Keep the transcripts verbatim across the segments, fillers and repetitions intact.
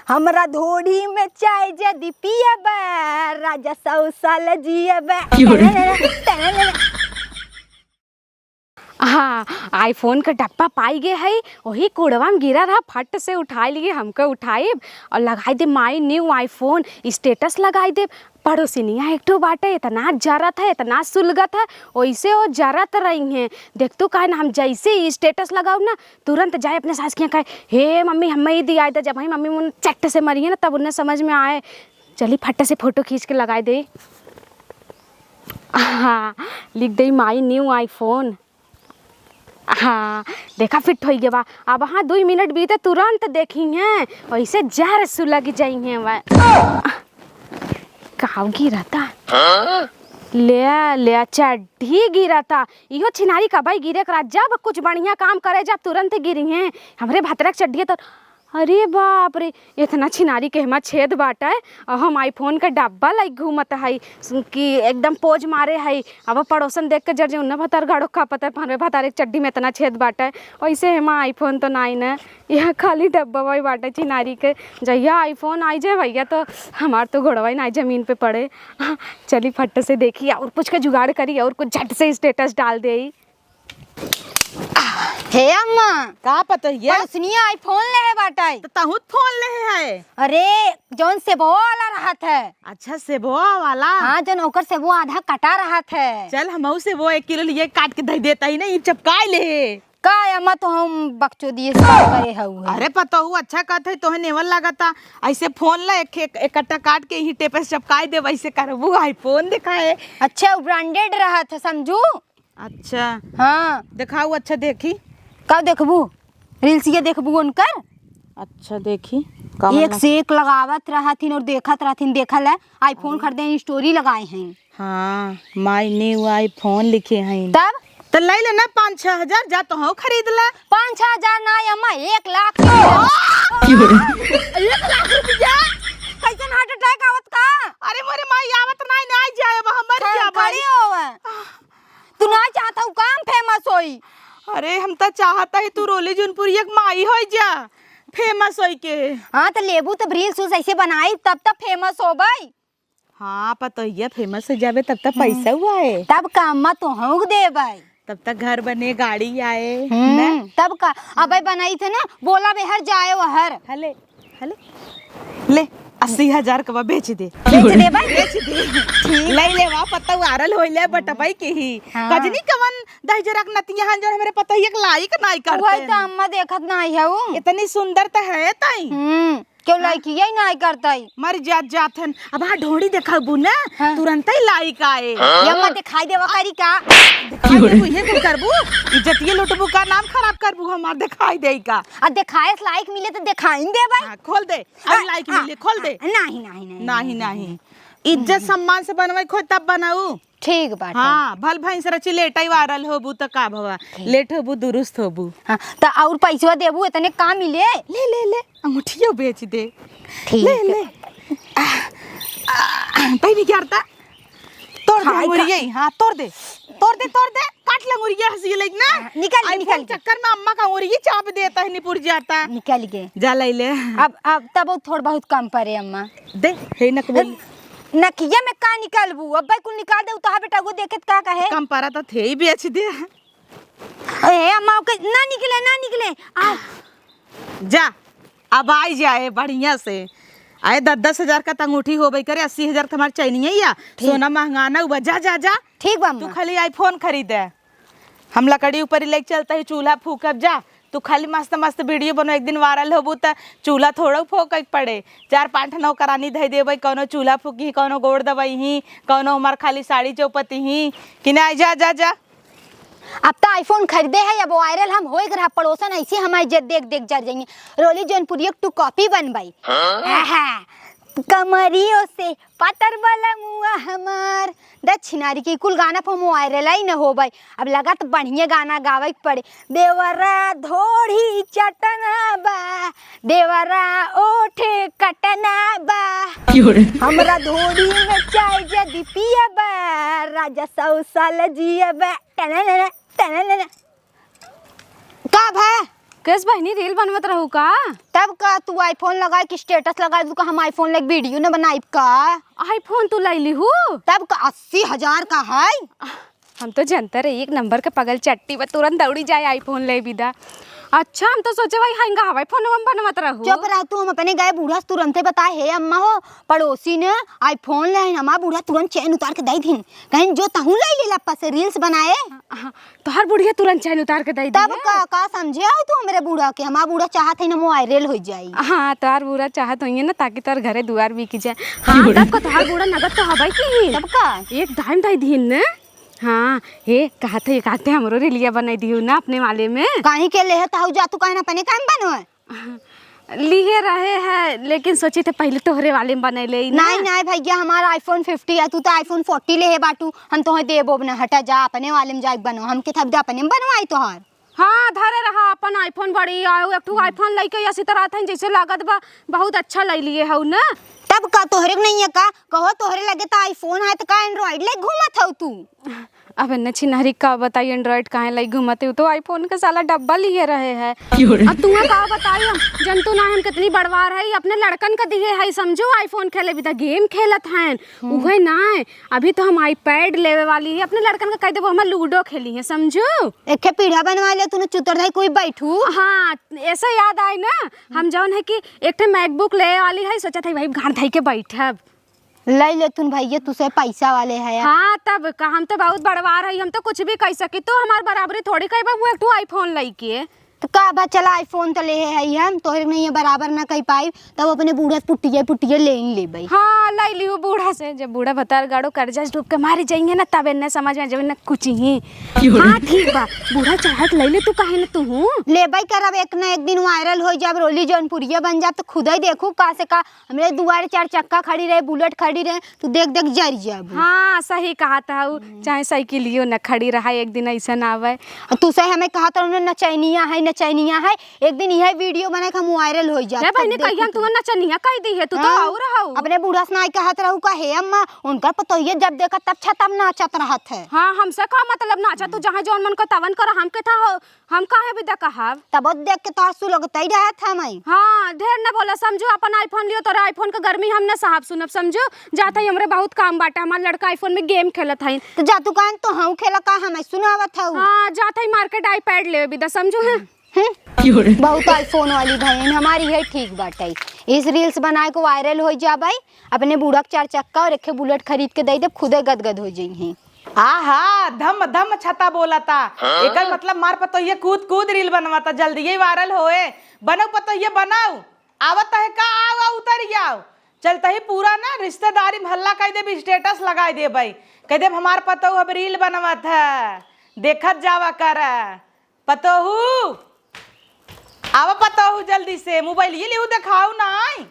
हमरा धोड़ी में चाय जदी पियबा, राजा सौ साल जियबा। क्यों रे? हाँ, iPhone का डब्बा पाई गए है, वही कूड़वा में गिरा रहा, फट से उठाई लिए, हमका उठाइब और लगाई देब my new iPhone, status लगाई देब। पड़ोसिनिया एक ठो बाटे, इतना जरत है, इतना सुलगत है, वैसे वो जरत रही हैं। देख तू काहे ना, हम जैसे ही status लगाऊ ना, तुरंत जाए अपने सास के यहाँ कहे, "हे मम्मी, हमें ही दिया दे।" जब वही मम्मी मुन चट्ट से मरी है ना, तब उन्हें समझ में आए, चली फट से photo खींच के लगाई दे। हाँ, लिख दे my new iPhone। हाँ, देखा fit होई गवा। अब हाँ दुई मिनट बीते तुरंत देखी हैं, वैसे जहर सुलग जाई हैं वह। काव गिरता? हाँ? ले, ले, चड्ढी गिरता। इहो छिनारी कबई गिरे करा, जब कुछ बढ़िया काम करे, जब तुरंत गिरी हैं। हमरे भतरा के चड्ढी तो, अरे बाप रे, इतना छिनारी के हमा छेद बाटे। और हम iPhone के डब्बा लाई घूमत हई कि एकदम pose मारे हई। अब पड़ोसन देख के जर जे उन्ना भतार गाड़ो का पता है, हमरे भतार एक चड्ढी में इतना छेद बाटे। वैसे हमा iPhone तो नाई ना, यह खाली डब्बा वही बाटे छिनारी के। जहिया iPhone आई जाए भैया, तो हमार तो गोड़वा ही नाई जमीन पे पड़े। चली फट से देखी और कुछ के जुगाड़ करी और कुछ झट से status डाल दे। हे अम्मा, का पतोहिया? पड़ोसनिया iPhone लेहे बाटे। त तहूँ त phone लेहे है? अरे, जौन सेबवा वाला रहत है। अच्छा, सेबवा वाला? हाँ, जौन ओकर सेबवा आधा कटा रहत है। चल, हमहू सेबवा एक किलो लिए काट के धई देता ही ना, ई चपकाई लेहे। का अम्मा, तो हम बकचोदिए से बात करे हऊ है। अरे पतोहू, अच्छा कहत है, तोहे नेवल लागता। ऐसे phone ला एक, एक, एक कट्टा काट के यही टेप से चपकाई दे, वैसे करबू iPhone दिखाए। अच्छा, उ branded रहत है, समझू? अच्छा। हाँ। देखाऊ, अच्छा देखी। का देखबू? Reels ये देखबू उनकर? अच्छा देखी। कमल एक ना- से एक लगावत रहथिन और देखत रहथिन, देखल है, iPhone अरे। खरीदे हैं, story लगाए हैं। हाँ, my new iPhone लिखे हैं। तब? त ले लेना पाँच छह हजार, जा तो हो खरीद ले। पाँच छह हजार ना अम्मा, एक लाख। क्यों रे? एक लाख रुपया? कैसन heart attack आवत का? अरे मोरे माई, आवत नाई, नाई जाए, अब हमर खा-, क्या भाई? खड़ी होवे। तू ना चाहत हऊ काम famous होई? अरे, हम त चाहत ही तू रोली जौनपुरिया के माई होई जा, famous होई के। हाँ, त लेबू तब reels उल्स ऐसे बनाई, तब त famous होबई। हाँ, पतोहिया famous हो जाबे, तब त हम्म। पैसा हुआ है। तब का अम्मा तोहूँ के देबई। तब त घर बने, गाड़ी आए, हम्म, ना? तब का। अबे बनाई थे ना, बोला बेहर जाए वहर। हले, हले। ले, अस्सी हजार का बा, बेच दे। बेच दे भाई। बेच दे। ठीक। ले ले, वाह, पता वायरल होइले, बटबाई के ही। हाँ। कजनी कवन दहिजरा के नतिया हन, जो हमरे पतोहिया के लाइक नाई करते वही तो हैं। अम्मा देखत नाई है वो। इतनी सुंदर तो है ताई। हम्म, क्यों हाँ। लाइक यही नाई करता है? मर जात जात हन। अब हाँ ढोड़ी देखाबू ना, हाँ। तुरंत ही लाइक आए। ये अम्मा दिखाई देवा करी का? दिखाई देबू, ये तुम करबू? इज्जतिये लुटबू का, नाम खराब करबू हमार, दिखाई दे का? आ देखाए से लाइक मिले तो दिखाई दे भाई। हाँ, खोल दे। अब आ, लाइक आ, मिले, खोल दे। आ, नाही, नाही, नाही, नाही, नाही, नाही। नाही। इज्जत सम्मान से बनवाई खोज तब बनाऊ। ठीक बाटे। हाँ, भल भैंस रची लेटाई वायरल होबू त का भवा? ठीक। लेट होबू, दुरुस्त होबू। हाँ, त और पैसवा देबू, इतने का मिले? ले, ले, ले, अंगूठियो बेच दे। ठीक। ले, ले। आ, आ, तई नहीं करता? तोड़ दे हाय का- अंगुरिया, हाँ, तोड़ दे। तोड़ दे, तोड़ दे, काट ले अंगुरिया, हंसी लाइक ना। हाँ, निकाल दे, iPhone निकाल दे। चक्कर में अम्मा का अंगुरिया चाप देता है, निपुर जाता। निकाल के। जा ले ले। अब, अब तब वो थोड़ बहुत कम पड़े अम्मा। दे, हे नकबई। नकिया में का निकालबू? अब्बे कुल निकाल दे, उताहा बेटा को देखे त का कहे? कम परा त थे ही बेच दे। ए, अम्मा, ओके, ना निकले, ना निकले। आ। जा, अब आई जाए बढ़िया से। आए दस दस हजार का त अंगूठी होबे करे, अस्सी हजार का हमार चैनिया या। ठीक। सोना महंगा ना हुआ। जा, जा, जा। ठीक बा, तू अम्मा। खाली iPhone खरीदे। हम लकड़ी ऊपर ही लेके चलता ही, चूल्हा फूकब जा। तू खाली मस्त मस्त video बनो, एक दिन वायरल होबू त चूल्हा थोड़ा फूके के पड़े। चार पाँच ठे नौकरानी धई देबे, कौनो चूल्हा फूकी, कौनो गोड़ दबाई ही, कौनो हमार खाली साड़ी चौपती ही। कि ना, जा, जा, जा। अब त iPhone खरीदे है, अब वायरल हम होए के रहा, पड़ोसन ऐसे हमारी इज्जत देख देख जर जाएंगे। रोली जौनपुरिया के तू कॉपी बनबाई। हाँ? आहा, कमरियों से पातर वाला मुआ हमार। दक्षिणारी के कुल गाना पर हम वायरल ही न हो भाई। अब लगा त बढ़िया गाना गावे के पड़े। देवरा धोड़ी चटना बा, देवरा ओठ कटना बा। क्यों रे? हमरा धोड़ी में चाय जदी पियबा, राजा सौ साल जियबा। टननन, टननन। का भा? कैस बहिनी, reel बनवत रहू का? तब का, तू iPhone लगाए के status लगाए, तू का हम iPhone लेके video न बनाइब का? iPhone तू लइ लिहू? तब का, अस्सी हजार का है। हम तो जनता रही, एक नंबर के पगल चट्टी बा, तुरंत दौड़ी जाए iPhone ले बिदा। अच्छा, हम तो सोचे भाई हंगा हवाई फोन हम बनवत रहू। चुप रह तू, हम अपने गए बूढ़ा से तुरंते बताए, "हे अम्मा हो, पड़ोसी ने iPhone ले है, हमार बूढ़ा तुरंत चैन उतार के दे दिन, कहीं जो तहूँ ले ले लप्पा से reels बनाए।" हाँ, तोहार बुढ़िया तुरंत चैन उतार के दे तब दिए। का, का समझे हो तू हमरे बूढ़ा के? हमार बूढ़ा चाहत है ना viral हो जाई। हाँ, तोहार बूढ़ा चाहत होइए ना, ताकि तोहार घरे दुआर बिक जाए। हाँ, तब का तोहार बूढ़ा नगद तो हवाई की ही। तब का? एक dime दे दिन ने। हाँ, हे, कहत है, कहते हमरो रीलिया बनाई दिहू ना अपने वाले में। काहे के लेहे त हऊ जा, तू काहे ना अपने काम बनवे? लिहे रहे है, लेकिन सोची थे पहले तोहरे वाले में बनाई लेई ना। नहीं, नहीं भैया, हमार iPhone fifty है, तू तो iPhone forty लेहे बाटू, हम तोहे देबो ना, हटा जा, अपने वाले में जाके बनो, हम के थब दे अपने में बनवाई तोहार। हाँ, धरे रहा अपन iPhone बड़ी, आउ एक ठो iPhone लइके ऐसी तरह था, जैसे लागत बा बहुत अच्छा लइ लिए हऊ ना। तब का तोहरे के नहीं है का? कहो तोहरे लगे त iPhone है त का Android ले घूमत हऊ तू? अब इन्ने छिनहरी का बताई Android काहे लइ घूमत हऊ? तो iPhone के साला डब्बा लिए रहे है। क्यों रे? अब तुहा का बताई हम, जनतू ना हम कितनी बड़वार है, अपने लड़कन का दिए है समझो, iPhone खेले भी त game खेलत हैं, हम्म। उहे ना है। अभी तो हम iPad लेवे वाली है, अपने लड़कन का कह देबो हम Ludo खेली है समझो। एके पीढ़ा बनवा ले तूने चुतर धाई कोई बैठू। हाँ, ऐसे याद आई ना, हम जौन है कि एक ठे MacBook ले वाली है, सोचा था भाई गांड धाई के बैठब। ले ले तुन भैया, तू से पैसा वाले है। हाँ, तब का हम तो बहुत बड़वार है, हम तो कुछ भी कह सकी, तू हमार बराबरी थोड़ी कह बाबू एक ठो iPhone लइके। तो का बा, चला iPhone तो ले है हम, तोहरे नहीं है बराबर ना कह पाई, तब अपने बूढ़ा से पुट्टिया पुट्टिया ले ही लेबै। हाँ, ले लियो बूढ़ा से, जब बूढ़ा भतार गाड़ो कर्जा से डूब के मारी जाइए ना, तब इन्ने समझ में जब इन्ने कुछ ही। हाँ, ठीक बा, बूढ़ा चाहत ले ले, तू काहे ना तू हूँ? लेबै करब, एक ना एक दिन viral हो जाब, रोली जौनपुरिया बन जाब, तो खुद ही देखू का से का, हमरे दुआरे चार चक्का खड़ी रहे, Bullet खड़ी रहे, तू देख देख जर जाबू। हाँ, सही कहत हऊ, हम्म। चाहे साइकिलियो न खड़ी रहा, एक दिन ऐसा ना आवे। आ तू से हमें कहत रहू ना, नचैनिया है, नचैनिया है, एक दिन यह video बना के हम viral हो जाब, ए तब बहिनी, देखू कहिया तू। तू नचनिया कह दी है, तू तो हाँ, और हऊ। अपने बूढ़ा से नाई कहत रहू का, "हे अम्मा, उनकर पतोहिए जब देखा तब छतम नाचत रहत है।" हाँ, हमसे का मतलब नाचा, तू जहाँ जौन मन को तवन कर, हमके था हो, हम काहे बिदा कहब? तब देख के तोहर सुलगतई रहत है मई। हाँ, ढेर न बोला समझू, अपन iPhone लियो, तोरे iPhone के गर्मी हम न साहब सुनब समझू। जात है हमरे बहुत काम बाटे, हमार लड़का iPhone में game खेलत है। तो जा तू काहे तो हूँ खेला का हम सुनावत हऊ। हाँ, जात है market iPad लेवे बिदा समझू है। हम्म? क्यों रे? बहुत iPhone वाली बहन हमारी है, ठीक बाटे। इस reels बनाए को viral हो जाबे, अपने बूढ़ा के चार चक्का और एक Bullet खरीद के दे दे, खुदे गदगद हो जाई हैं। आहा, धम धम छता बोलता। हाँ? एकर मतलब मार पतोहिया कूद कूद reel बनवाता, जल्दी ही viral होए। बनऊ पतोहिया बनऊ, आवत है का, आओ आओ उतर आओ। चलते ही पूरा ना रिश्तेदारी में हल्ला कह देब, status लगाए देबै, कह देब हमार पतोहू अब reel बनवत है, देखत जावा कर। पतोहू, आवा पतोहू जल्दी से, मोबाइल ये लिहू देखाऊ नाई।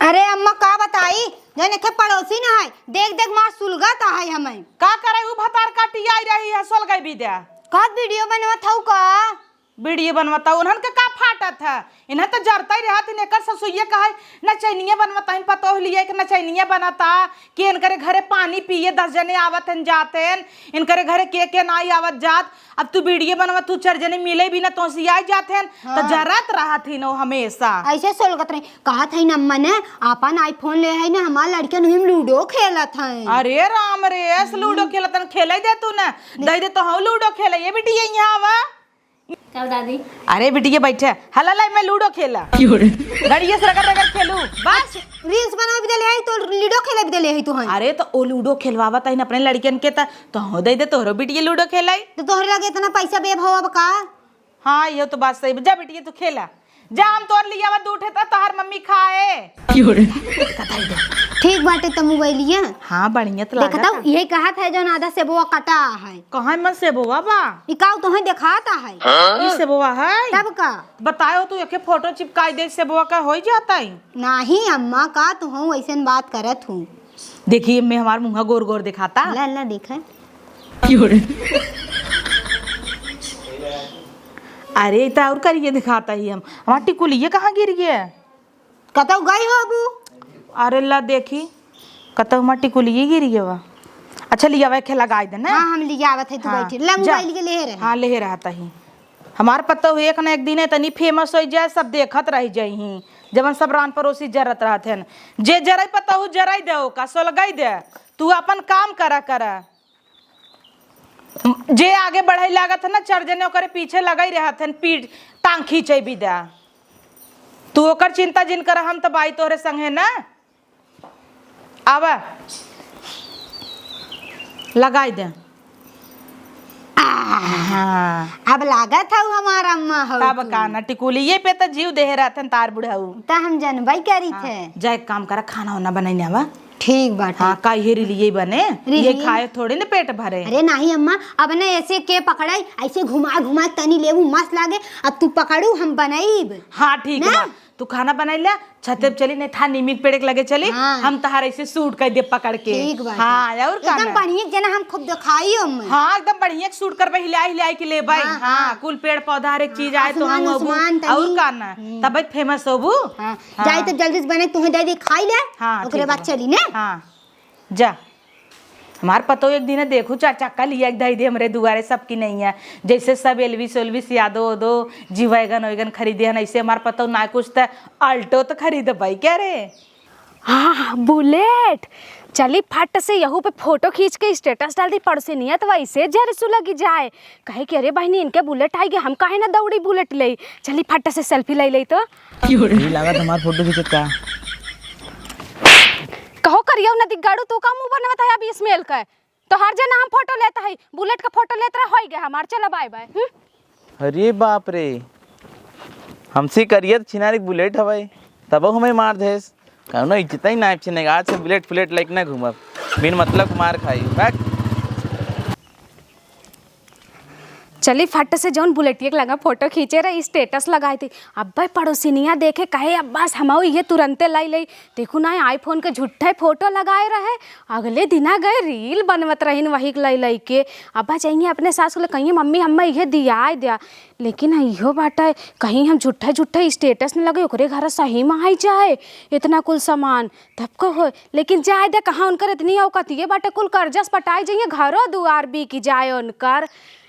अरे अम्मा का बताई, जौन एके पड़ोसी न है, देख देख मार सुलगत है हमें। का करे उ भतार काटी आई रही है सोलगई बिद्या। का video बनवत हऊ का? Video बनवत हऊ, उन्हन के का फाटत है? इन्हें तो जरता ही रहत, इन्हें कर ससुइये कहे नचैनिया बनवत है, पतोह लिए के नचैनिया बनता, कि इनकरे घरे पानी पिए दस जने आवत हैं जात हैं, इनकरे घरे के के नाई आवत जात, अब तू video बनवा, तू चार जने मिले भी ना, तोसी आई जात हैं, त हाँ। जरत रहत ही नो हमेशा। ऐसे सोलगत रही, कहत है न अम्मा ने, आपन iPhone ले है ना, हमार लड़के नहीं Ludo खेलत हैं। अरे राम रे, ऐस Ludo खेलत हैं, खेले दे तू ना, दे दे तो हम Ludo खेले, ये बिटिया यहाँ आवा। का दादी? अरे बिटिया बैठे, हला लाई मैं Ludo खेला। क्यों रे? गड़िया से रगड़ रगड़ खेलू, बस। Reels बनावे भी देले है तो Ludo खेले भी देले है तो है। अरे तो ओ Ludo खेलवावत है ना अपने लड़कियन के, त तो दे दे तोहरो बिटिया Ludo खेलाई। तो तोहरे लगे इतना पैसा बेब हो अब का? हाँ, ये तो बात सही। जा बिटिया तू खेला, जा हम तोर लियावा दू ठे त तोहर मम्मी खाए। क्यों रे? ठीक बाटे त मोबाइलिया। हाँ, बढ़िया त देखता लागत हूँ, है। यही कहत है जौन आधा सेबवा कटा है। कहाँ मन सेबवा बा? ई काऊ तोहे देखाता है। ई सेबवा है? तब का? बताओ तू एके फोटो चिपकाई दे, सेबवा का होई जाता है? नाही अम्मा, का तू हूँ ऐसन बात करत हूँ। देखिए मैं हमार मुँह गोर गोर दिखाता। ला, ला, देखा। क्यों रे? अरे, ई त और करिए दिखाता ही हम। हमार टिकुलिया कहाँ गिर गया? कतौ गई हो अबू? अरे ला देखी, कतौ हमार टिकुलिया गिर गया बा। अच्छा, लियावा, एके लगाई दे ना। हाँ, हम लियावत है, तू हाँ, बैठी। ला, जा। मोबाइल के ले रहे। हाँ, ले रहता ही। हमार पतोहू एक न एक दिन इतनी famous होइ जाए, सब देखत रह जइहीं। जवन सब रान परोसी जरत रहत हन, जे जरई पतोहू जरई दे, ओका सोलगई दे, तू अपन काम करा करा। जे आगे बढ़ई लागत है ना, चार जने ओकरे पीछे लगई रहत हन, पीठ टांग खींचे बिदा। तू ओकर चिंता जिन कर, हम त बाई तोहरे संगे ना। आवा, लगाई दे। हाँ। अब लागत हऊ हमार अम्मा हऊ तब तू। का ना, टिकुलिये पे त जीव देहे रहत हन तार बुढ़ऊ। त हम जनबई करी हाँ, थे। जा एक काम करा, खाना वाना बनाई ने आवा। ठीक बाटे। हाँ, का इहे रिलिये बने, ये रिलिये। खाए थोड़े न पेट भरे। अरे नाही अम्मा, अब न ऐसे के पकड़ाई, ऐसे घुमा घुमा तनी लेबू मस्त लागे। अब तू पकड़ू, हम बनाईब। हाँ, ठीक ना? बा। तू खाना बनाई ले, छते पे चली, नहीं था नीमी के पेड़ के लगे चली, हाँ। हम तहार ऐसे shoot कर दे पकड़ के। ठीक बाटे। हाँ, और का एकदम ना? बढ़िया जना हम खूब देखाई हम। हाँ, एकदम बढ़िया shoot करबे, हिलाई हिलाई के लेबे। हाँ, हाँ, हाँ। कुल पेड़ पौधा हर एक चीज आए तो आसमान हम अबू, उस्मान तनी। और का ना? हम्म। तब famous होबू। हाँ। हाँ। जाई तब जल्दी से बने, तुहे दे दे खाई ले, हाँ, ओकरे ठीक बाद बा। चली ने। हाँ, जा। हमार पतोह एक दिन देखू चार चक्का लिया के धई दे हमरे दुआरे, सबकी नैया। जैसे सब एलविस ओलविस यादो ओदो जी वैगन वैगन खरीदे हन, ऐसे हमार पतोह ना कुछ त Alto त खरीदबई क्या रे? हाँ, Bullet। चली फट से यहू पे photo खींच के status डाल दी, पड़ोसिनिया त वैसे जर सुलगी जाए। कहे कि अरे बहिनी, इनके Bullet आई गे, हम काहे ना दौड़ी Bullet लेई। चली फट से selfie लई लेई तो। ई लागत हमार photo खींचत का? कहो करियौ नदी गाड़ू, तू का मुंह बनवत है अभी smell का? तोहार जना हम photo लेत हई, Bullet का photo लेत रह, होई गया हमार, चला bye bye। हम्म? अरे बाप रे, हमसे करिया त छिनारी Bullet हवै, तबो हमें मार देस। कौनो इज्जत ही ना छिनेगा, आज से Bullet फुलेट लेके ना घूमब, बिन मतलब के मार खाई। बैठ। चली फट से जौन बुलेटिया के लगा photo खींचे रहे, status लगाई थी। अब्बे पड़ोसिनिया देखे, कहे, "अब बस हमहू इहे तुरंते लाई लई।" देखू ना, iPhone के झूठे photo लगाए रहे। अगले दिना गए reel बनवत रहिन वही के लाई लई के। अब्बा जाइए अपने सास को ले कहिए, "मम्मी, हम्मा इहे दियाए द्या।" लेकिन इहो बाटे, कहीं हम झूठे झूठे status न लगे, ओकरे घर सही में आई जाए इतना कुल सामान। तब कहो, लेकिन जाए दे, कहाँ उनकर इतनी औकात ये बाटे, कुल कर्जा से पटाई जाइए, घरो दुआर बिक जाए उनकर।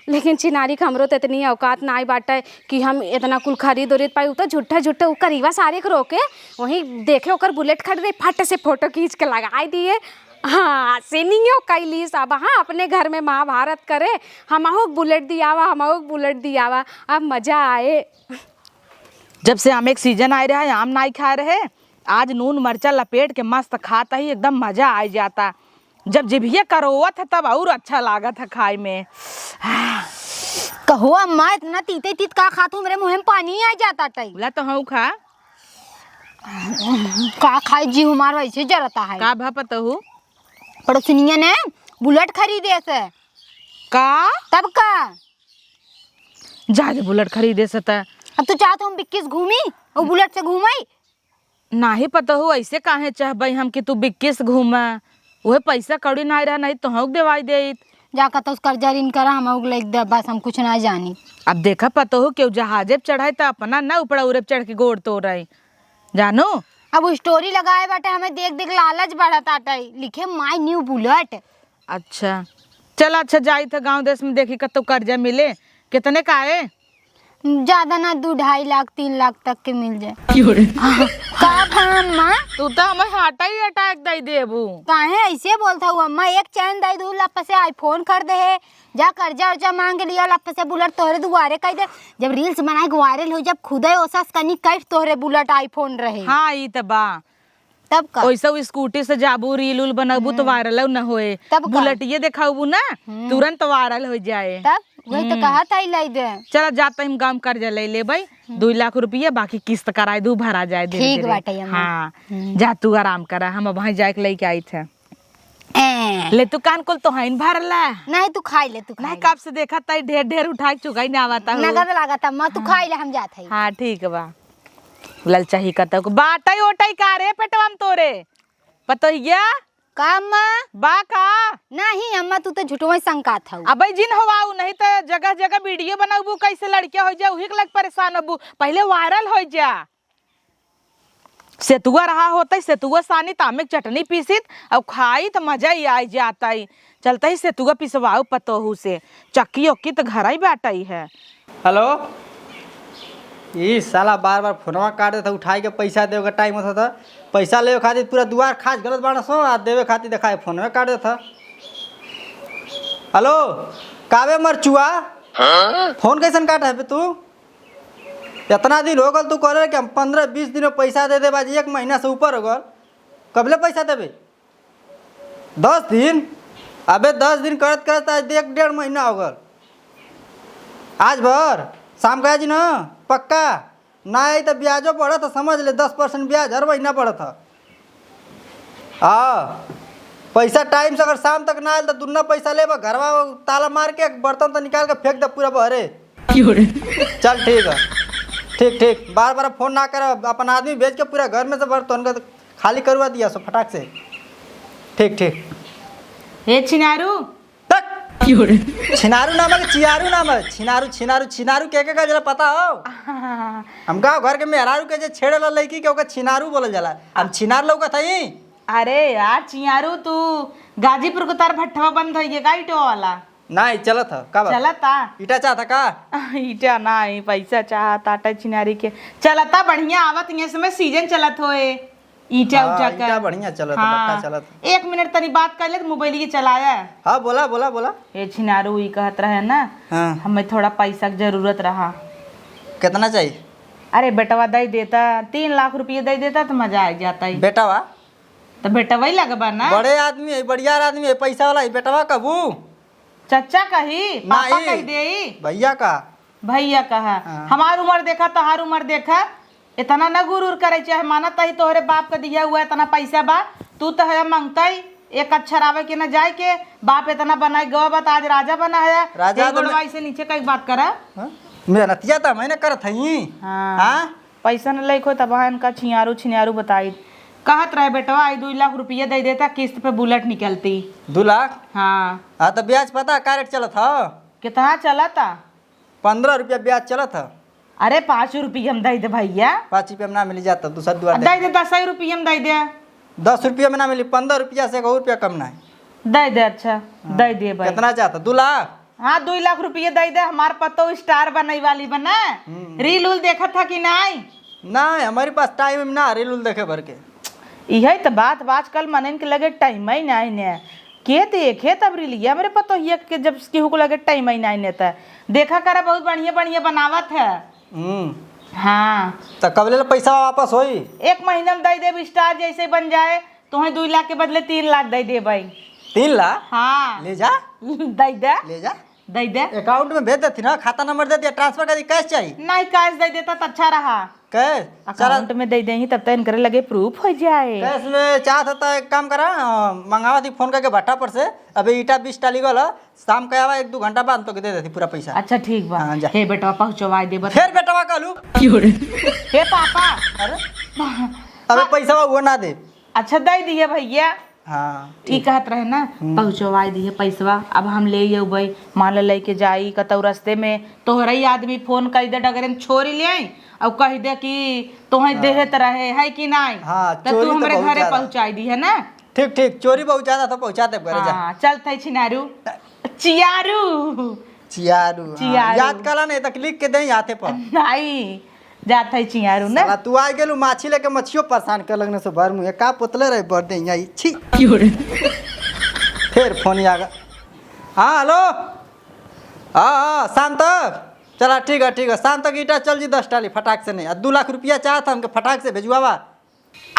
लेकिन छिनारी के हमरो त इतनी औकात नाई बाटे कि हम इतना कुल खरीद उरीद पाई। उ तो झूठा झूठा उ करीबा सारे के रोके, वहीं देखे ओकर बुलेट खड़ी रही, फट से photo खींच के लगाई दिए। हाँ, सिनियो कैली सब, हाँ, अपने घर में महाभारत करे, "हमहू के बुलेट दियावा, हमहू के बुलेट दियावा।" अब मजा आए। जब से आम एक season आए रहा है, आम नाई खाए रहे, आज नून मरचा लपेट के मस्त खात ही, एकदम मजा आ जाता। जब जिभिया करोवत है तब और अच्छा लागत है खाए में। कहो अम्मा, इतना तीते तीत का खात हूँ, मेरे मुँह में पानी आ जाता तई। ला तो हूँ खा। का खाई, जी हमार वैसे जरता है। का भा पतहू? पड़ोसिनिया ने बुलेट खरीदे से। का? तब का? जा दे बुलेट खरीदे से त। अब तू चाहत हम बिक्कीस घूमी, वो बुलेट से घूमाई? नाही पतोहू, ऐसे काहे चाहबई हम कि तू बिक्कीस घूमा? उहे पैसा कौड़ी नाई रहा, नहीं तो हम देवाई देइत। जा कतौ से कर्जा ऋण करा, हम उग लइक दे, बस हम कुछ ना जानी। अब देखा पतोहू, केहू जहाजे पे चढ़ाई त अपना ना उपड़ा उरे पे चढ़ के गोड़ तोड़ाई, जानू? अब उ story लगाए बाटे, हमें देख देख लालच बढ़त आटे, लिखे my new bullet। अच्छा, चल अच्छा, जाई थे गाँव देश में, देखी कतौ कर्जा मिले। कितने का है? ज्यादा ना, दू ढाई लाख, तीन लाख तक के मिल जाए। का भा अम्मा? तू तो हमें heart ही attack दे देबू। काहे ऐसे बोलत हऊ अम्मा? एक चैन दे दू, लप से iPhone खरीदे है, जा कर्जा उर्जा मांग लिया, लप से बुलेट तोहरे दुआरे कह दे। जब reels बनाए के viral हो, जब खुदे ओसस कनी कैफ तोहरे बुलेट iPhone रहे। हाँ, ई त बा। तब का? ओइसे उ scooty से जाबू, reel उल बनबू, तो हम्म। Viral न होए। तब का? बुलेटिये देखाबू ना, हम्म। तुरंत viral हो जाए। तब वही तो हम्म। कहा था, लाई दे। चला, जाता हम गाँव कर्जा ले लेबई, हम्म। दू लाख रुपया, बाकी किस्त कराए दू, भरा जाए धीरे ठीक धीरे। बाटे अम्मा। हाँ, हम्म। जा तू आराम करा, हम अब वहीं जाके लेके आई थे। ए। ले तू कान कुल तो हईन भरला। नहीं, तू खाई ले, तू खाई नहीं, ले। कब से देखा तई ढेर ढेर उठा के चुगाई ना आवता हो। नगद लागत अम्मा, तू हाँ। खाई ले, हम जात हई। हाँ, ठीक बा। ललचाही कतौ के बाटई ओटई का रे पेटवा में तोरे? पतोहिया? का अम्मा? बा का? नहीं अम्मा, तू तो झुटवा ही संकात हऊ। अबे जिन हवाऊ, नहीं तो जगह जगह video बनाबू, कैसे लड़किया हो जा, उही के लग परेशान हबू। पहले viral हो जा। सेतुआ रहा होतई, सेतुआ सानी त आमे के चटनी पीसित अउ खाई त मजा ही आइ जातई। चलतई सेतुआ पिसवाउ पतोहू से, चक्की ओक्की त घरई बाटई है। हेलो, ई साला बार बार फोनवा काट देता, उठाई के पैसा देवे के टाइम होता था, पैसा लेवे खातिर पूरा दुआर खास गलत बाड़ा सो, आ देवे खातिर देखाए फोनवे काट देता। हेलो, कावे मरचुआ, फोन कैसन काट है बे तू? इतना दिन हो गल तू कहले कि हम पन्द्रह बीस दिन में पैसा दे देब, आज एक महीना से ऊपर हो गल, कबले पैसा देबे? दस दिन? अबे दस दिन करत करत आज देख डेढ़ महीना हो गल। आज भर शाम का आज न पक्का ना आई तो ब्याजो बढ़त ह, समझ ले दस परसेंट ब्याज हर महीना बढ़त ह। हाँ, पैसा टाइम से अगर शाम तक ना आयल तो दुन्ना पैसा लेबा, घरवा ताला मार के बर्तन तो निकाल के फेंक दे पूरा बहरे। चल ठीक है, ठीक ठीक, बार बार फोन ना कर, अपन आदमी भेज के पूरा घर में से बर्तन का खाली करवा दिया सो फटाक से। ठीक ठीक। ए छिनारू। तक। छिनारू नाम है कि चियारू नाम है? छिनारू, छिनारू, छिनारू के के का जरा पता हो? हमका घर के मेहरारू के जे छेड़े ला लड़की के ओकर छिनारू बोलल जाला। हम छिनार लौकत हई? अरे यार चियारू, तू गाजीपुर के तार भट्ठवा बंद होइए का ईटवा वाला? नहीं, चलत ह। का बात? चलता। ईटा चाहता का? ईटा नहीं, पैसा चाहता आटा छिनारी के। चलता बढ़िया, आवत हियाँ समय सीजन चलत होए। ईटा हाँ, उटा ईटा का। बढ़िया चलत, हाँ। बट्टा चलत। एक मिनट तनी बात कर ले, तो मोबाइल के चलाया। हाँ, बोला, बोला, बोला। ए छिनारू, ई कहत रहे ना, हाँ। हमें थोड़ा पैसा के जरूरत रहा। कितना चाहिए? अरे, बेटवा दे देता, तीन लाख रुपये दे देता, तो मजा आ जाता ही। बेटवा? तो बेटवा ही लगबा ना। बड़े आदमी है, बढ़िया आदमी है, पैसा वाला है, बेटवा कबू? चचा कही, पापा नहीं। कही देई। भैया का? भैया कहा। हाँ। हमार उम्र देखा, तोहार उम्र देखा, इतना न गुरूर करे चाहे, मानत ही तोहरे बाप का दिया हुआ इतना पैसा बा, तू तो है मांगता ही, एक अक्षर आवे के न जाए के, बाप इतना बनाए गवा बा, तो आज राजा बना है, राजा एक तो गोड़वा मैं ऐसे नीचे कई बात करा। हाँ? मेहनतिया तो मैंने करत हई। हाँ। हाँ? पैसा न लइक हो तब इनका छियारू छिनारू बताई। कहत रहे बेटवा, आई दो लाख रुपये दे देता, किस्त पे बुलेट निकलती। दो लाख? हाँ। हाँ, तो ब्याज पता का रेट चलत ह? कितना चलता? पन्द्रह रुपया ब्याज चलत ह। अरे, पाँच रुपये हम दे दे भैया। पाँच रुपया में ना मिली जाता, दूसरा दुआर दे दे, दस रुपये हम दे दे। दस रुपया में ना मिली, पन्द्रह रुपया से एक रुपया कम ना है। दे दे, अच्छा, हाँ। दे दे भाई। कितना चाहता? दो लाख? हाँ, दो लाख रुपये दे दे, हमार पतो स्टार बनई वाली बना। हम्म। रील उल देखत था कि नहीं? नहीं, हमारे पास टाइम ना रील उल देखे भर के। इहे त बात बा, आजकल मनइन के लगे टाइम ही नहीं ने। के देखे तब रीलिया हमरे पतोहिया के, जब केहू को लगे टाइम ही नहीं ने त। देखा करा, बहुत बढ़िया बढ़िया बनावत है। हम्म। हाँ। त कब ले पैसा वापस होई? एक महीना में दे देब, स्टार जैसे बन जाए, तोहे दो लाख के बदले तीन लाख दे देब भाई। तीन लाख? हाँ। ले जा। दे दे। ले जा। दे दे। अकाउंट में भेज देती ना, खाता नंबर दे दिया, ट्रांसफर कर दी, कैश चाहिए? नहीं, कैश दे देता तो अच्छा रहा। कैश? अकाउंट में दे देही, तब तो इनकरे लगे प्रूफ हो जाए। कैश में चाहत होता, एक काम करा, अ, मंगावा थी फोन करके भट्टा पर से, अभी ईटा बीस टाली गल, शाम के आवा, एक दो घंटा बाद तो के दे देती पूरा पैसा। अच्छा, ठीक बा। हाँ, जा। हे बेटवा, पहुँचवाई दे, बता। फिर बेटवा कहलू? हे पापा। अरे? अबे हाँ। पैसा वो ना दे। अच्छा, दे दिए भैया। हाँ, ई ठीक। कहत रहे ना, हम्म। पहुँचवाई दिए पैसवा, अब हम ले अउबे, मान ले लेके जाई कतौ रस्ते में, तोहरा ही आदमी फोन कर दे, डगरे में छोरी ले आई, और कह दे कि तोहे हाँ। देहत रहे, है कि नहीं? हाँ, त तू चोरी तो हमरे बहुत घरे ज्यादा। पहुँचाई दी है ना? ठीक, ठीक, चोरी बहुत ज्यादा तो पहुँचा दे घरे, जा। हाँ, चलत है छिनारू। चियारू। चियारू, हाँ, चियारू। याद कला नहीं, तक लिख के दे हाथे पर। नहीं, जात है चियारू ना। साला, तू आ गेलू माछी लेके, मछियो परेशान कर लगने से भर मुँह का पोतले रहे, बर्थडे यहाँ, छी। क्यों रे? फिर फोन आ गया। हाँ, हेलो। हाँ, हाँ, शाम तक। चला, ठीक है, ठीक है, शाम तक ईटा चल जी, दस टाली, फटाक से नहीं। आ, दो लाख रुपया चाहत हमके, फटाक से भेजवावा।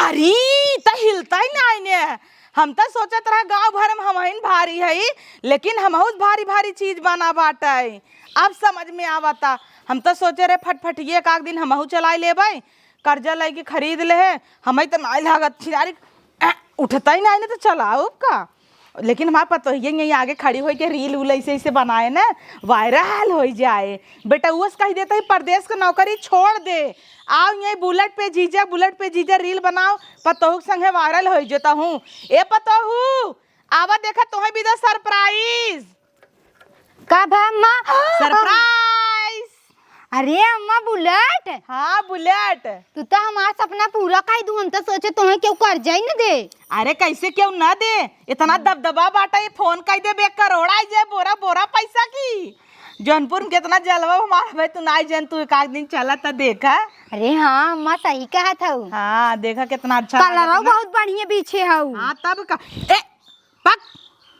अरे, त हिलता ही नाई ने। हम त सोचत रहा गांव भर में हमहिन भारी हई, लेकिन हमहू भारी भारी चीज बना बाटै। अब समझ में आवता। हम त सोचे रहे फटफटिये एक आध दिन हमहू चलाए लेबै, कर्जा लेके खरीद लेहे। हमें त नाई लागत छिनारी, अ, उठता ही नाई ने त चलाउब का। लेकिन हमार पतोहिया यहीं आगे खड़ी होई के रील उल ऐसे ऐसे बनाए ना, वायरल होई जाए। बेटा, उस कही देता ही परदेस के नौकरी छोड़ दे, आओ यहीं बुलेट पे जीजा, बुलेट पे जीजा रील बनाओ, पतोहू के संगे वायरल होई जेता हूँ। ए पतोहू, आवा देखा तोहे भी दो सरप्राइज। का भा अम्मा? सरप्राइज। अरे अम्मा, बुलेट? हाँ, बुलेट। तू तो हमार सपना पूरा कर दू, हम तो सोचे तोहे केहू कर्जा ही न दे। अरे, कैसे केहू न दे? इतना दबदबा बाटा, ये फोन कई देबे, एक करोड़ आई जाए, बोरा बोरा पैसा की। जौनपुर में केतना जलवा हमार भाई, तू नाई जान, तू एक आध दिन चला त देखा। अरे हाँ अम्मा, सही कहत हऊ। हाँ, देखा केतना अच्छा कलरवा लागत ना। बहुत बढ़िया बीछे हऊ। हाँ, तब का। ए, पक,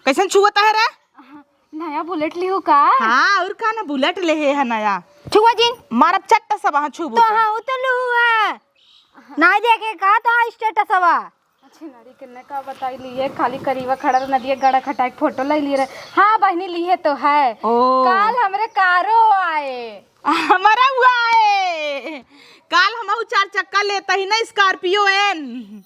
कैसन छुअता है रे? नया बुलेट लिहू का? हाँ, और का ना, बुलेट लेहे है नया। छुआ जिन। मारब चट्ट सब, हाँ, छुबू तो तो। हाँ, उतलू है। नाई देखे का तो हाँ, स्टेटसवा। अच्छी नारी के ने का बताई, लिए खाली करीबा खड़ा रहे, नदिया गड़ा खटाई के फोटो ले लिए रहे। हाँ बहिनी, लिए तो है। ओ। काल हमरे कारो आए। हमारा हुआ है। काल हम ऊ चार चक्का लेता ही ना, स्कॉर्पियो एन।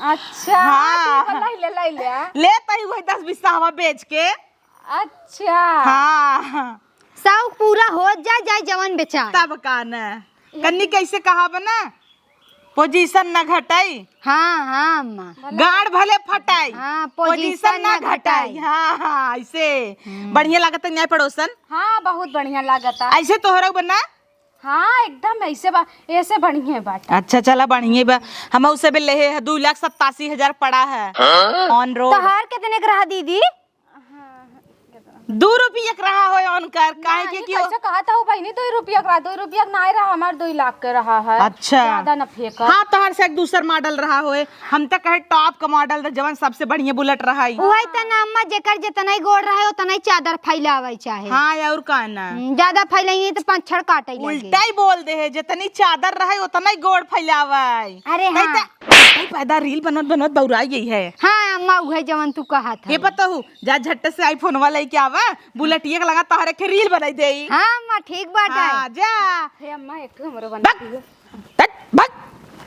अच्छा, हाँ। ठीक बा, लाई ले, लाई ले। लेता ही वही दस बीस हवा बेच के। अच्छा। हाँ। शौक पूरा हो जाए, जाए जवन बेचाए। तब का न। कन्नी कैसे कहा बना? पोजीशन न घटाई। हाँ, हाँ, अम्मा। गाड़ भले फटाई। हाँ, पोजीशन पोजीशन न न घटाई। घटाई। हाँ, हाँ, ऐसे। हम्म। बढ़िया लागत है न्याय पड़ोसन। हाँ, बहुत बढ़िया लागत है। ऐसे तोहरा बना? हाँ, एकदम ऐसे बा, ऐसे बढ़िया बाटे। अच्छा, चला, बढ़िया बा। हम उसे भी लेहे है, दो लाख सत्तासी हजार पड़ा है। हाँ? On road। तोहार कितने के रहा दीदी? दो रुपया के रहा हो उनकर, काहे के नहीं, कि कैसे कहा था वो बहिनी, दो रुपया के रहा, दो रुपया के नाई रहा, हमार दो लाख के रहा है। अच्छा। ज्यादा न फेंका। हाँ, तोहर से एक दूसर मॉडल रहा होए, हम तो कहे टॉप का मॉडल रहा, जवन सबसे बढ़िया बुलेट रहा है। वही त ना अम्मा, जेकर जितना ही गोड़ रहे, उतना ही चादर फैलावे चाहे। हाँ, और का ना। हम्म, ज्यादा फैलाइए तो पाँच छड़ काटे लगे। उल्टा ही बोल दे है, जितनी चादर रहे, उतना ही गोड़ फैलावे। अरे नहीं हाँ। तो, नहीं पैदा रील बनत बनत बौरा गई है। हाँ अम्मा, उहे जवन तू कहा था। ये पता हूँ, जा झट्ट से iPhone वाला लेके आवा, बुलेटिया के लगा तोहरे के रील बनाई देई। हाँ अम्मा, ठीक बात है। हाँ, जा। हे अम्मा, एक ठो हमरो बना बक। दियो। तक, बक।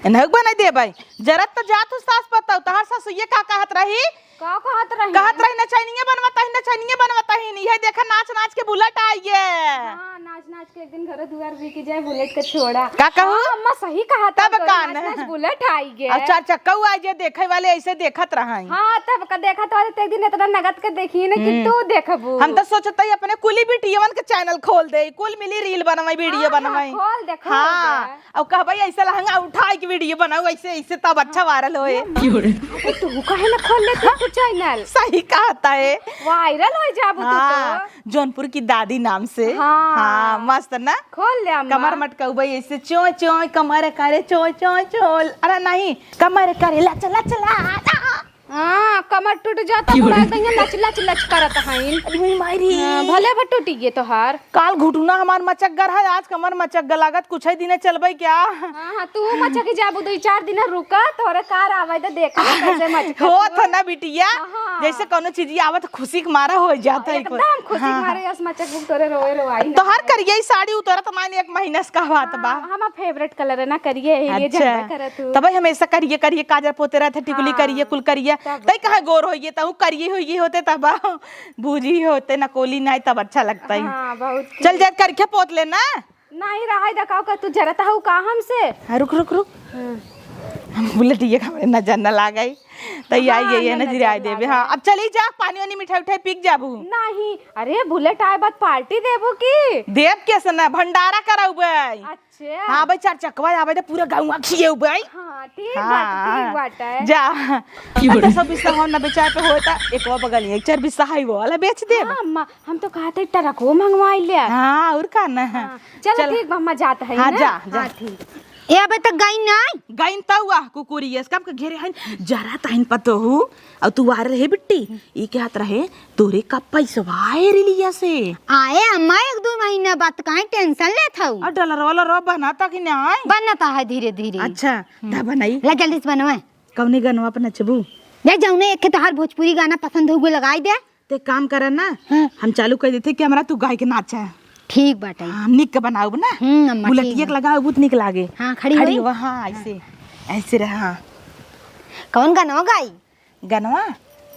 एनहु बनाई देबै। जरत तो जा तू सास पतौ, तोहर सासु ये का कहत रही? का कहत रही? कहत रही, "नचनिया बनवत ही, नचनिया बनवत ही, इहे देखा नाच नाच के बुलेट आई गे।" हाँ, नाच नाच के एक दिन घर दुआर बिक जाए, बुलेट के छोड़ा। का कहू? हाँ, अम्मा सही कहा था, तब तोरे का नाच न? नाच बुलेट आई गे। और चार चक्का आई जे देखे वाले ऐसे देखत रहा। हाँ, तब का देखत वाले ते दिन इतना नगद के देखी न कि हम्म। तू देखबू। हम तो सोचत ही अपने कुली बिटियवन के चैनल खोल दे, कुल मिली रील बनवाई, वीडियो हाँ, हाँ, बनवाई। खोल दे, खोल हाँ, दे। अब कहबे ऐसे लहंगा उठाई के वीडियो बनाऊ, ऐसे, ऐसे तब अच्छा वायरल होए। अरे तू काहे ना खोल लेती तू चैनल? सही कहत है। वायरल हो जाबू तू हाँ, तो। जौनपुर की दादी नाम से। हाँ। हाँ, मस्त ना? खोल ले अम्मा। कमर मटकउबे ऐसे चोय चोय, कमर करे चोय चोय चोल। अरे नहीं, कमर करे लच लच ला, ला। हाँ, कमर टूट जाता, बुढ़ा एकदम लच लच लच करत हईन। अरे मेरी माई रे। हाँ, भले भा टूटी गे तोहार। काल घुटुना हमार मचक गर है, आज कमर मचक गर लागत, कुछ ही दिने चलबे क्या? हाँ, हाँ, तू मचक जाबू, दो चार दिन रुका, तोरे कार आवे दे, देख ले कैसे मचक हो। तो ना बिटिया, हाँ, हाँ। जैसे कोनो चीज आवत खुशी के मारा हो जाता है। एकदम खुशी के हाँ। मारे यस मचक बुक तोरे रोए रोआई ना। तोहार करिया ही साड़ी उतरत माने एक महीना से कहवात बा। हाँ, हमार फेवरेट कलर है ना करिया, यही लिए अच्छा। झगड़ा करत हूँ। तब हमेशा करिया करिया काजर पोते रहते, टिकुली हाँ। करिया, कुल करिया। तब तई कहाँ गोर होइए, तहु करिए होइए होते तब। बूझी होते ना कोली नाई तब अच्छा लगता है। हाँ, बहुत चल जाए करके पोत लेना। नहीं रहाई दा, का, का तू जरत हऊ का हमसे? हाँ, रुक, रुक, रुक। हाँ। हम बुलेट ये हमरे नजर न लागे। तो ये हाँ, आई, ये ना नजर जिराई देबे। लागे। हाँ, अब चली जा, पानी वानी मिठाई उठाई पी के जाबू। नहीं, अरे बुलेट आए बाद पार्टी देबू की? देब कैसे ना, भंडारा कराउबे। अच्छा। हाँ भाई, चार चकवा आवे तो पूरा गाँव खिएउबे। हाँ, ठीक हाँ, बात, ठीक बात है। जा। की अच्छा, बोले? सब बिस्सा हो ना बेचाए पे होता, एक वो बगल एक चार बिस्सा है वो वाला बेच देब। हाँ, अम्मा, हम तो कहत ही ट्रको मंगवाई ले। हाँ, और का ना। हाँ, चलो चल। ठीक बा, अम्मा जात है हाँ, ना? जा, जा। हाँ, ठीक। ए, अबे तक गई ना? गई त हुआ, कुकुरियस कब के घेरे हन, जरा तहन पतोहू, और तू आ रहे बिट्टी, ई कहत रहे, "तोरे का पैसवा आए रिलिया से?" आए अम्मा, एक दो महीना बाद, काहे टेंशन लेत हऊ? और डलर वाला रो बनाता कि ना आए? बनता है धीरे धीरे। अच्छा, हम्म। दा बनाई। ला जल्दी से बनवा। कौने गनवा पर नचबू? जा जौने एक तोहार भोजपुरी गाना पसंद होगे लगाई दे। ते काम करा ना, हाँ। हम चालू कर देते कि हमरा तू गाय के नाचा। ठीक बाटे। हाँ, हम निक के बनाउब ना। हम्म, अम्मा, बुलेटिया ठीक के बा। लगाउब, बहुत निक लागे। हाँ, खड़ी खड़ी होई। हुआ, हाँ, ऐसे, ऐसे रहा। कौन गाना गाई? गनवा?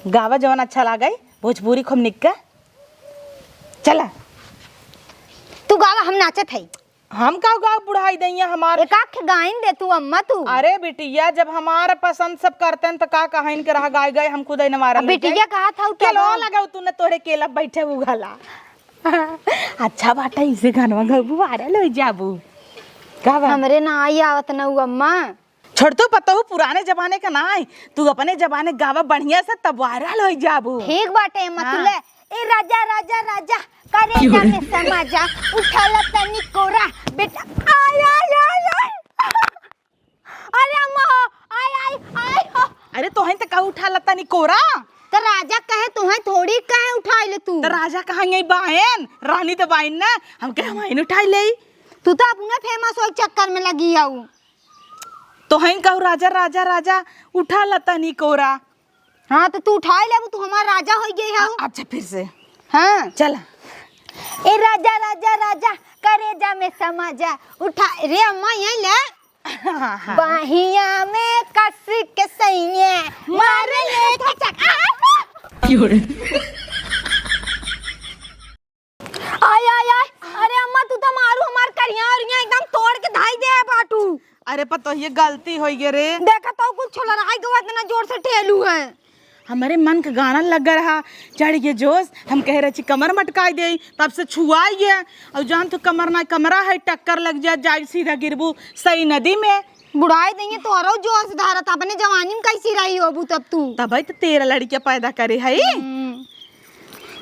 गावा जवन अच्छा लागे, भोजपुरी खूब निक के। चला। तू गावा, हम नाचत है। हम का गाँव बुढ़ाई दइया हमार? एक आख गाइन दे तू अम्मा तू। अरे बिटिया, जब हमार पसंद सब करते हैं तो का कहाइन के रह गाय गए, हम खुद ही नवारा अब ले बिटिया जाए। कहा था केलवा लगाऊ तूने तोरे केला बैठे उघला। अच्छा बाटा इसे गानवा गबू वायरल हो जाबू। का बा? हमरे ना आई आवत ना उ अम्मा। छोड़ तू पतहू पुराने जमाने का ना आई, तू अपने जमाने गावा बढ़िया से तब वायरल हो जाबू। ठीक बाटे अम्मा, तू हाँ। ले ए राजा, राजा, राजा, करेजा में समा जा, उठा ला तनी कोरा, बेटा, आय, आय, आय, आय। अरे अम्मा हो, आय, आय, आय हो। अरे तोहन त कहू उठा ला तनी कोरा। त राजा कहे तोहन थोड़ी कहे उठाई ले तू। त राजा कहाँ यही बायन, रानी त बायन ना, हम कहे हमाइन उठाई ले। तू तो अपने फेमस होए चक्कर में लगी हऊ। तोहन कहू राजा, राजा, राजा, उठा ला तनी कोरा। हाँ, त तू उठाई लेबू, तू हमार राजा होई गई हऊ। अ-, अच्छा, फिर से। हाँ। चला। ए राजा, राजा, राजा, करेजा में समा जा, उठा, रे अम्मा, यहीं ले। हाँ, हाँ। बाहिया में कस के सैया, मार ले छचक। आ! क्यों रे? आय, आय, आय, अरे अम्मा, तू तो मारू हमार करिया और यहाँ एकदम तोड़ के धाई दे बाटू। अरे पतोहिए, गलती होई गे रे। देखा तो कुल छोलराई गवा, इतना जोर से ठेलू है। हमरे मन के गाना लग रहा, चढ़ गे जोश, हम कहे रहे छी कमर मटकाई दे, तब से छुआई है। और जान तू कमर ना कमरा है, टक्कर लग जा, जाए सीधा गिरबू सही नदी में। बुढ़ाई दइए तोहरो जोश धरत, अपने जवानी में कैसी रही होबू तब तू? तबे तो तेरह लड़कियां पैदा करे है। हम्म।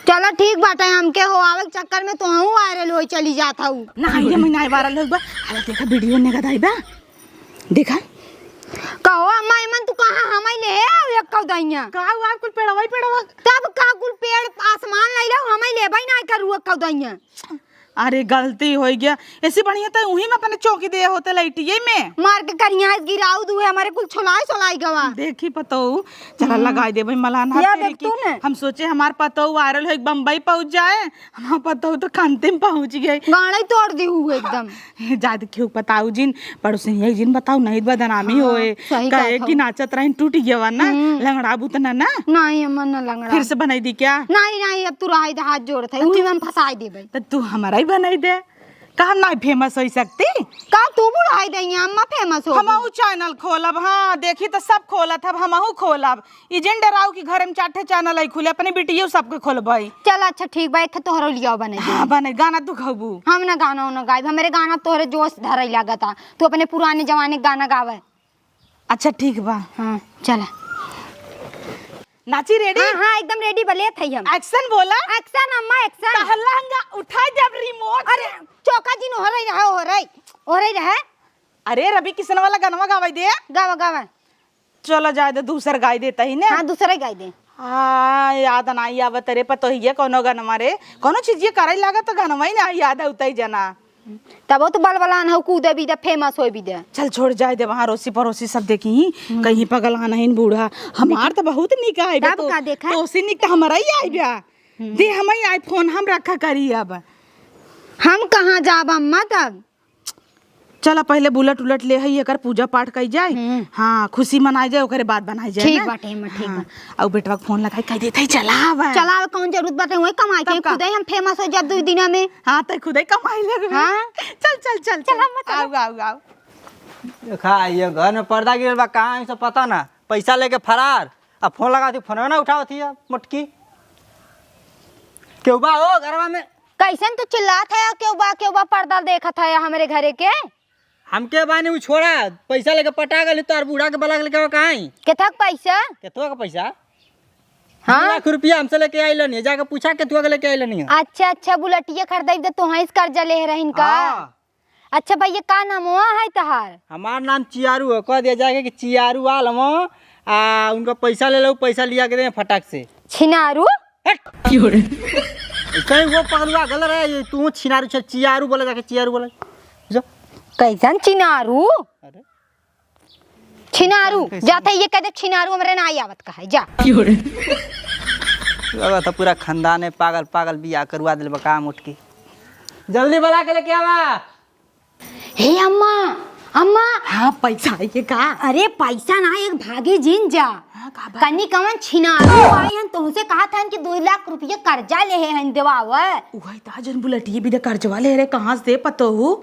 चला ठीक बाटे, हमके हो आवे के चक्कर में तोहू वायरल होई चली जात हऊ। ना, ये महीना वायरल होई बा। अरे देखा वीडियो ने गदाई बा। देखा। कहो अम्मा, एमन तू कहाँ हमई ले आओ एक कौदइया? का हुआ, कुल पेड़वा ही पेड़वा? तब का कुल पेड़ आसमान लई लो, हमई लेबई ना करू एक कौदइया। अरे गलती होई गया, ऐसे बढ़िया तो उही में अपने चौकी दे होते लइटिये में। मार के करिया इस गिराऊ दुहे हमारे कुल छोलाई छोलाई गवा। देखी पतोहू, चला हम्म। लगाई देबे मलान हाथ या तेरे देख की। तू ने। हम सोचे हमार पतोहू वायरल होई बम्बई पहुँच जाए, हमार पतोहू तो खंती में पहुँच गई। गाड़े तोड़ दी हूँ एकदम। जाए तो क्यों बताऊ जिन, पड़ोसिन यही जिन बताऊ, नहीं बदनामी हाँ, होए। सही कहे कहत कि हऊ। नाचत रहिन टूट गया ना, हम्म। लंगड़ा बुतना ना। नहीं अम्मा ना लंगड़ा। फिर से बनाई दी क्या? नहीं नहीं, अब तू रहाई दे, हाथ जोड़त है, उही में हम फंसाई देबे। तो तू हमारा ही बनाई दे। का हम नाई फेमस होई सकती? का तू बुढ़ाई दइया, अम्मा फेमस हो हमहू गई। चैनल खोलब, हाँ, देखी तो सब खोलत हब, हमहू खोलब। ई जिन डराऊ कि घर में चार ठे चैनल आई खुले, अपने बिटियो सबके खोलबई। चल अच्छा ठीक बा, एक ठे तोहरो लियाओ बने। हाँ, बने, गाना तू गबू। हम ना गाना उना गाइब, हमरे गाना तोहरे जोश धरई लागता, तू अपने पुराने जमाने के गाना गावे। अच्छा ठीक बा। हाँ, चला। नाची रेडी? हाँ, हाँ, एकदम रेडी बा, लेत हई हम। एक्शन बोला। एक्शन अम्मा, एक्शन। तहलंगा उठाई दे अब रिमोट। अरे, चौका जिन ओहरई रहे, ओहरई, ओहरई रहे। अरे, रवि किशन वाला गनवा गावई दे। गावा, गावा। चलो जाए दे, दूसर गाई देता ही ने। हाँ, दूसरा ही गाई दे। हाँ, याद नाई आवत रे पतोहिया कौनो गनवा रे। कौनो चीज ये करई लागत तो गनवा ही ना याद आवता ही जना। तब तो बलबलान हो, कूदे भी दे, फेमस होए भी दे। चल छोड़ जाए दे, वहाँ अड़ोसी पड़ोसी सब देखी, हम्म। कहीं पगलान है बूढ़ा। हमार तो बहुत निक आए बा, तब तो का देखा? तोसे निक तो हमारा ही आए बा। हम्म। दे हम ही आईफोन हम रखा करी अब। हम कहाँ जाब अम्मा तब? चला पहले बुलेट उलट ले हई, एकर पूजा पाठ कई जाए। हम्म। हाँ, खुशी मनाई जाए, ओकरे बाद बनाई जाए ठीक ना। बाटे, अम्मा, ठीक हाँ। बा। अउ बेटवा के फोन लगाई, कह देते ही चला आवा। चला आवा, कौन जरूरत बाटे, वही कमाई तब के का? खुदे हम फेमस हो जाब दो दिना में। हाँ, तो खुदे कमाई लगबे। हाँ। चल, चल, चल, चल। चला, अम्मा, चला। आउ, आउ, आउ। देखा, ये घर में पर्दा गिरल बा, कहाँ है, सब पता ना। पैसा लेके फरार। अब फोन लगावत ही, फोनवे ना उठावत ही अब, मोटकी। केहू बा हो घरवा में? कैसन तू चिल्लात है, केहू बा, केहू बा, पर्दा देखत है हमरे घरे के? हमके बानी उ छोड़ा, पैसा लेके पटा गली, तोर बूढ़ा के बला के लेके आवा कहाँ है? केथक पैसा? केथुआ के पैसा? हाँ। दो लाख रुपया हमसे लेके आइलन है, जाके पूछा केथुआ के लेके आइलन है। अच्छा, अच्छा, बुलेटिया खरीदे तो वहीं से कर्जा ले रहिन का? हाँ। अच्छा भैया, का नाम हुआ है तहार? हमार नाम चियारू है, कह दिया जाके कि चियारू आल हम, आ उनका पैसा ले लो, पैसा लिया के दे फटाक से। छिनारू? हट! क्यों रे? ऐसे ही वो पगलुआ गल रहे, ये तू छिनारू छ-, चियारू बोला जाके, चियारू बोला। जो। कैसन छिनारू? अरे। छिनारू, कैसन? जाते ये कह दे छिनारू हमरे ना आई आवत का है, जा। क्यों रे? लगा था पूरा खानदान है पागल, पागल बियाह करवा दिल बा काम उठ के। जल्दी बुला के लेके आवा। हे अम्मा, अम्मा। हाँ, पैसा है ये का? अरे पैसा ना, एक भागी जिन जा। हाँ, का बा? कनी कवन छिनारू आई हन, तुमसे कहा था कि दो लाख रुपया कर्जा ले हन, देवावे। उहे ता जन बुलेटिया भी दे कर्जवा ले रे, कहाँ से दे पतोहू?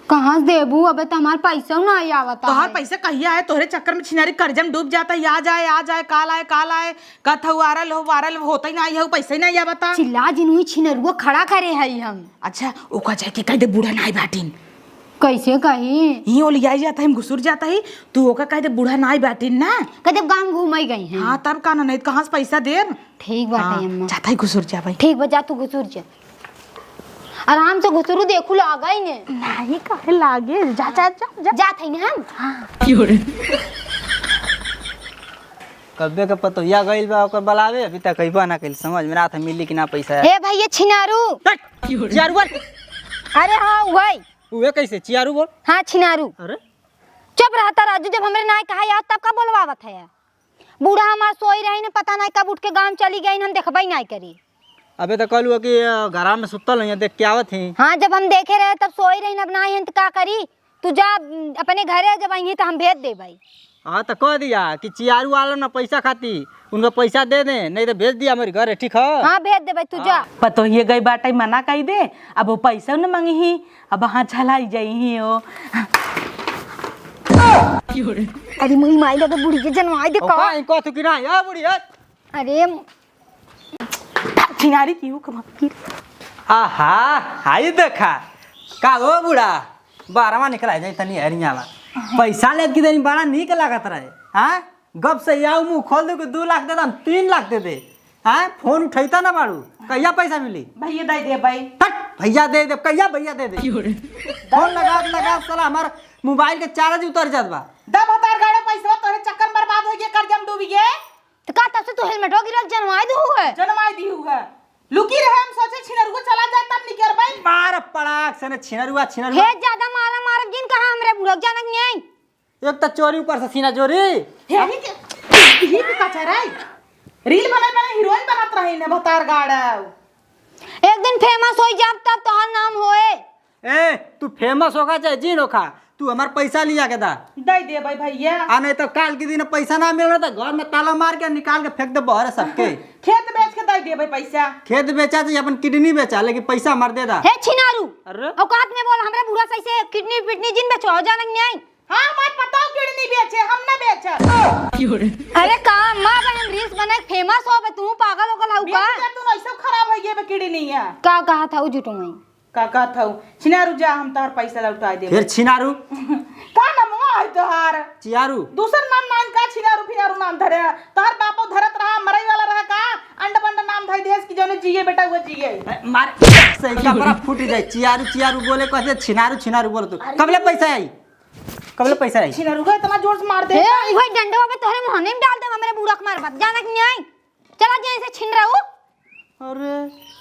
कहाँ से देबू? अबे तो हमार पैसा ना आई आवता तोहार है। पैसा कहिया है? तोहरे चक्कर में छिनारी कर्जा में डूब जाता है, आ जाए, आ जाए, काल आए, काल आए, कथऊ आरल हो, वारल होता ही ना आई है, पैसा ही ना आई आवता। चिल्ला जिन हुई छिनरुआ खड़ा करे है हम। अच्छा, ओका जाके कह दे बूढ़ा नाई बाटिन। कैसे कही? ही ओलियाई जाता है, हम घुसुर जाता है, तू ओका कह दे बूढ़ा नाई बाटिन ना। कह दे गाँव घूमई गई हैं। हाँ, तब का ना, नहीं तो कहाँ से पैसा देब? ठीक बाटे हाँ, अम्मा। जाता है घुसुर जा भाई। ठीक बा, जा तू घुसुर जा। आराम से घुसुरू, देखू लागा ही ने। नहीं, काहे लागे? जा, जा, जा, जा। जात है ना हम? हाँ। कब्बे के पतोहिया गइल बा ओकर बलावे, अभी तक अइबा ना कइल। समझ में ना था मिली कि ना पैसा। ए भैया छिनारू। हट! चियारू बोल। अरे हाँ, वही। उहे कैसे? चियारू बोल। हाँ, छिनारू। अरे? चुप रहता राजू, जब हमरे नाई कहा यार तब का बोलवावत है? बूढ़ा हमार सोई रही न, पता नहीं कब उठ के गाँव चली गई, हम देखबे नहीं करी। अबे तो कहलू कि, अ, घरा में सुतल है, देख के आवत ही। हाँ, जब हम देखे रहे तब सोई रही, अब ना है तो का करी? तू जा, अम, अपने घरे, जब आई तो हम भेज देबई। हाँ, तो कह दिया कि चियारू वाला ना पैसा खाती, उनका पैसा दे दे, नहीं तो भेज दिया हमारे घरे, ठीक है? हाँ, भेज देबई, तू जा। हाँ। पतोहिए गई बाटे, मना कही दे, अब वो पैसा न मांगी ही, अब हाँ छलाई जाई ही हो। अरे मुई माई लगे बूढ़ी के जनवाई दे ओ का? का, इनको तू गिरा, या बूढ़ी, हट। अरे छिनारी की हुक मत की। आहा, हाय देखा। का हो बूढ़ा, बारवा निकला जाए तनी हरियाला। पैसा लेत की देनी बड़ा नीक लागत रहे। हाँ? गप से आऊ मुंह खोल दे कि दू लाख दे दम, तीन लाख दे दे। हाँ? फोन उठैता ना बाड़ू। कहिया पैसा मिली? भैया दे दे भाई। हट, भैया दे दे, कहिया भैया दे दे? क्यों रे? फोन लगा, लगा, साला हमार मोबाइल के चार्ज उतर जात बा। दब हतार गाड़े पैसा तोरे चक्कर में बर्बाद हो गया, कर्जा में डूबी गए। तो का तब से तू हेलमेटवा गिरल जनवाई दू है? जनवाई दी हुआ। लुकी रहे, हम सोचे छिनरुआ चला जाए तब निकरबई। मार पड़ाक से ने छिनरुआ, छिनरुआ। हे ज्यादा मारा मारब जिन कहा हमरे बुढ़क जानक नहीं आई। एक तो चोरी ऊपर से सीना चोरी। हे ही के, ही के कचरा है। रील बनाए बनाए हीरोइन बनत रही ने भतार गाड़ा। एक दिन फेमस होई जाब तब तोहार नाम होए। ए, तू फेमस होखा चाहे जिन होखा, तू हमार पैसा लिया के दा। दे देबे भैया। आ नहीं तो काल के दिन पैसा ना मिल रहा तो घर में ताला मार के निकाल के फेंक दे बहरे सबके। खेत बेच के दे देबे पैसा। खेत बेचा चाहे अपन किडनी बेचा, लेकिन पैसा हमार दे दा। हे छिनारू, अरे? औकात में बोल, हमरे बूढ़ा सही से किडनी पिडनी जिन बेचो, जानक नहीं आई। हाँ, हमार पताओ किडनी बेचे, हम ना बेचब। अरे का माँ बहन रील्स बनाए फेमस होबे, तू पागल हो गल हऊ का? बेच दे, तू ऐसे खराब है ये बे किडनी है। का कहा था उ झूठो में? का कहत हऊ? छिनारू जा, हम तोहार पैसा लौटाए देबे। फिर छिनारू? का नामवा है तोहार? चियारू। दूसर नाम नाम का छिनारू फिनारू नाम धरे? तोहार बापो धरत रहा, मरई वाला रहा का? अंड बंड नाम धई देस कि जौने जिए बेटा उहे जिए। ए, मार से कपड़ा फूट जाए। चियारू चियारू बोले, कहते छिनारू छिनारू बोल तू। अरे। कबले पैसा आई? कबले पैसा आई? छिनारू का इतना जोर से मार दे। ए, इहो डंडवा पे तोहरे मुहने में डाल दे, हमरे बूढ़ा के मार बात। जाना कि नहीं आई? चला जाए से छिनराऊ। अरे,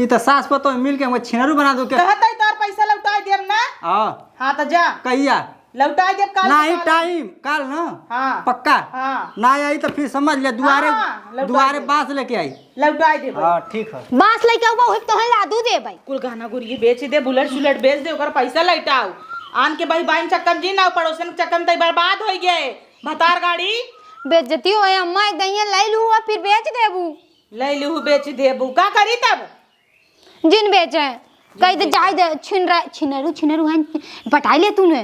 ई त सास पतोह मिल के हमके छिनरू बना दो के। कहत है तोर पैसा लौटाए देब ना? हाँ। हाँ, त जा। कहिया? लौटाए देब काल नहीं, काल। टाइम, काल ना? हाँ। पक्का? हाँ। ना आई त फिर समझ ले, दुआरे, हाँ, लौटाए दुआरे देब। बांस लेके आई। लौटाए देब। हाँ, ठीक है। बांस लेके आऊ, वही तोहन लादू देबै। कुल गहना गुरिया बेच दे, बुलेट सुलेट बेच दे, ओकर पैसा लौटाओ। आन के भाई बहन चक्कर में जी ना, पड़ोसन के चक्कर में तई बर्बाद हो गए। भतार गाड़ी। बेइज्जती होए अम्मा, एक दहिया लै लूहू, फिर बेच देबू। लै लूहू, बेच देबू, का करी तब? जिन बेचे, कह दे, जाए दे, छिन रहा, छिनरू, छिनरू है, पटाई ले तूने।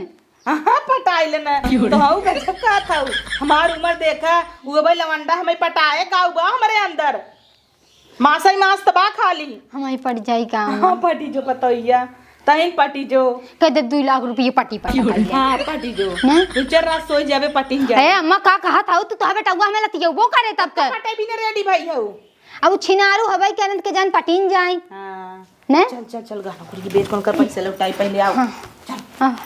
हाँ, पटाई ले ना। तो हऊ गजब का था हमार उम्र देखा, वो भाई लवंडा हमें पटाए का हुआ हमरे अंदर। मासा ही मास त बा खाली। हमारी पट जाई का? हाँ, पटी जो पतोहिया, तहिन पटी जो। कह दे, दुई लाख रुपये पटी पटा कर ले। हाँ, पटी जो। ना? दू चार रात सोई जाबे, पटी जाए। ए, अम्मा का कहा था, तू तो बेटा हुआ हमें लतिया वो करे तब तक। पटे भी ने रेडी भाई हऊ। अब उ छिनारू हवे के अनंत के जान पटीन जाए। हाँ। ने? चल, चल, चल, गहना गुरिया बेच के उनकर पैसा लौटाई, पहले आओ। हाँ। चल। हाँ।